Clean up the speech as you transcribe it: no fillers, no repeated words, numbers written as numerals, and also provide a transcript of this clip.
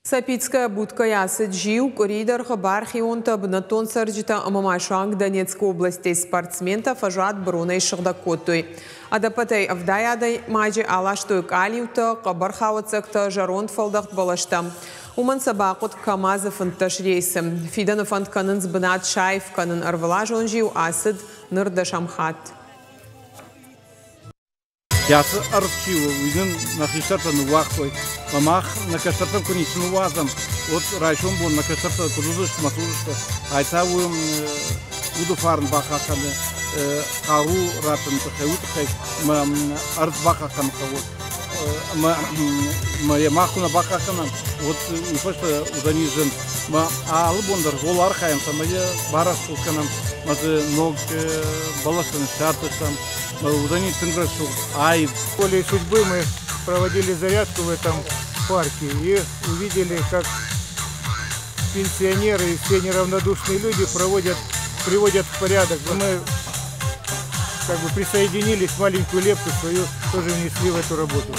Сапицкая будкӕйы ацыд зиу. Къуырийы дӕргъы бархионтӕ, бынӕттон цӕрджытӕ ӕмӕ ма суанг Донецкы областӕй спортсментӕ фӕзуат быронӕй сыгъдӕг кодтой. Ӕдӕппӕтӕй 70 адӕймаджы аластой къалиутӕ, хъӕбӕр хауӕццӕгтӕ, зӕронд фӕлдӕхт бӕлӕстӕ. Уымӕн сӕ бахъуыд КАМАЗы 15 рейсы. Фидӕны фӕнд кӕнынц бынат саив кӕнын. Ӕрвылазон зиу ацыд ныр дӕсӕм хатт. Кӕцы ӕрдз чи у, уый нын нӕ хистӕртӕ ныууагътой. Ӕмӕ мах нӕ кӕстӕртӕн куы ницы ныууадзӕм, уӕд райсом бон нӕ кӕстӕртӕ куыд уыдзысты мӕ цы уыдзысты, ай та у уды фарн бахъахъхъӕны хъару раттыны тыххӕй, уый тыххӕй ӕмӕ ӕрдз бахъахъхъӕнын хъӕуы. Ӕмӕ ӕмӕ йӕ мах куы нӕ бахъахъхъӕнӕм, уӕд уый фӕстӕ уыдзӕни зын. Ӕмӕ алы бон дӕр гол архайӕм, цӕмӕй йӕ барӕсугъд кӕнӕм, ӕмӕ дзы ног бӕлӕстӕ ныссадздзыстӕм. Уыдзӕни тынг рӕсугъд, аив. Волей судьбы мы проводили зарядку в этом парке и увидели, как пенсионеры и все неравнодушные люди проводят, приводят в порядок. Мы как бы присоединились, маленькую лепту свою тоже внесли в эту работу.